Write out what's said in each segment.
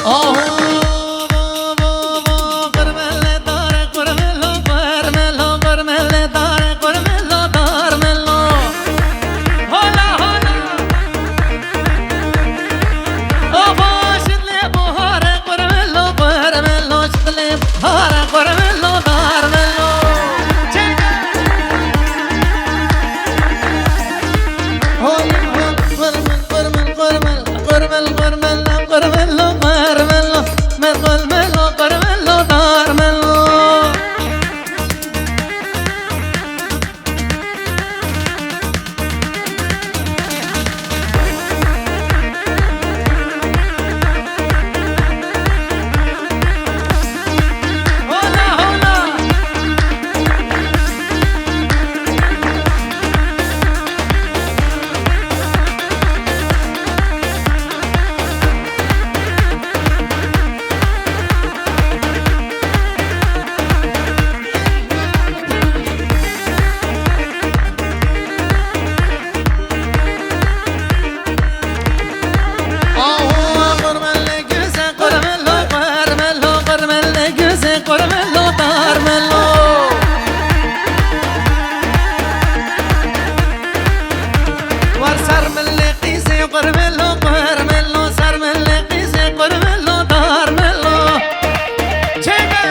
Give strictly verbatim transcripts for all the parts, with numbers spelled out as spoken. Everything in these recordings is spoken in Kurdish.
Aho, bo, bo, bo, qurmele dare, qurmelo, qurmelo, qurmele dare, qurmelo, darmelo. Hola, hola. Aho, şitlê buhare, qurmelo, qurmelo, şitlê buhare, qurmelo, darmelo. Çek. Hola, hola, qurmel, qurmel, qurmel. Qurmel, qurmel, qurmel, qurmel, qurmel, qurmel, qurmel, darmel. Hola, hola. War ser milê qîzê qurmelo, qurmelo, ser milê qîzê qurmelo, darmelo. Çêke!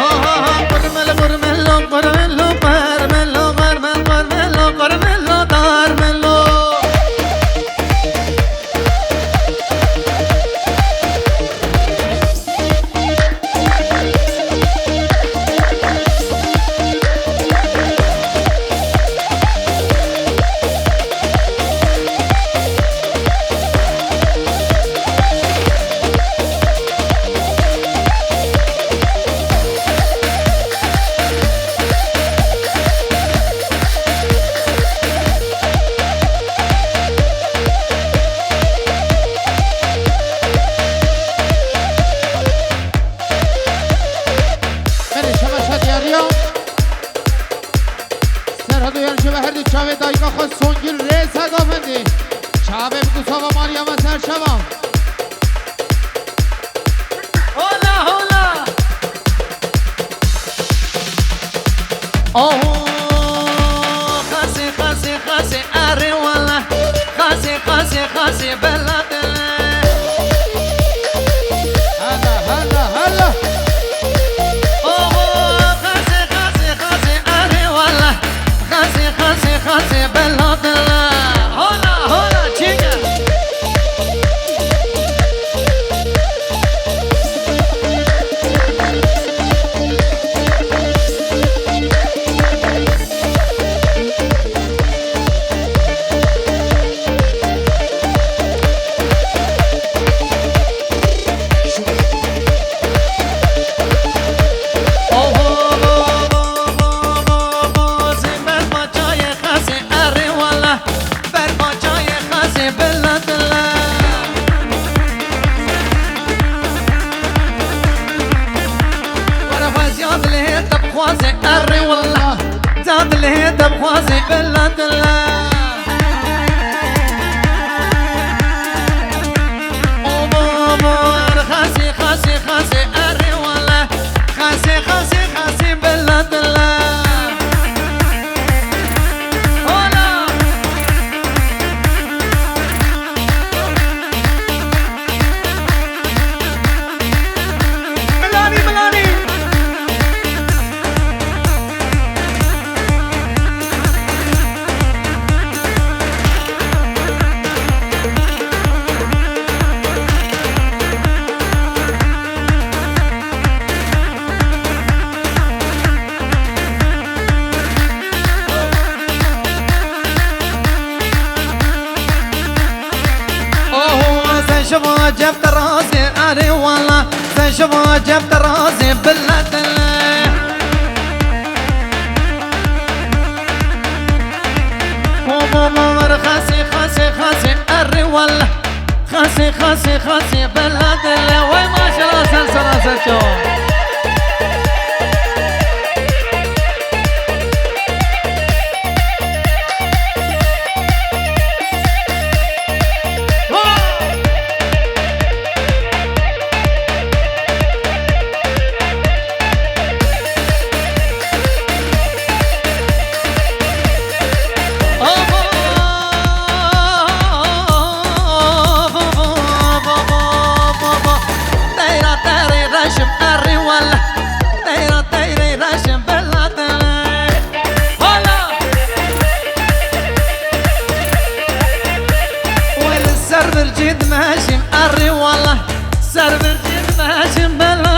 Aha, aha, qurmelo, qurmelo, qurmelo, qurmelo, qurmelo, qurmelo, qurmelo, darmelo. Berê şeva şadiyariya. Serhado yan şeva her di çavê dayika xwe Songül Rêz Hegafendî. Çavê bi gusava Meryem e ser şeva. Hola, hola. Aho, xasê, xasê, xasê, erê wele. Xasê, xasê, xasê, bela dile. Hala, hala, hala. Aho, xasê, xasê, xasê, erê wele. Xasê, xasê, xasê, bela dile. Hola, hola, çêke. Oho, bo, bo, bo, bo, bo, zî ber paçayê xasê erê wele. Ber paçayê xasê bila dile. Were xwe ziya dilê te bixwaze, erê wele. Ziya dilê te bixwaze, bila dile. Omar, xasê, xasê, xasê, erê wele. Xasê, xasê, xasê, bila dile. Hola. Milanî, milanî. Oho, sen şiva cem terazê, erê wala, sen şiva cem terazê, bila dile. Oho, oho, ver xasê, xasê, xasê, erê wala. Xasê, xasê, xasê, bila dile. Wey maşallah, ser sera ser çawa. Rê wala ser vir cin me cin bela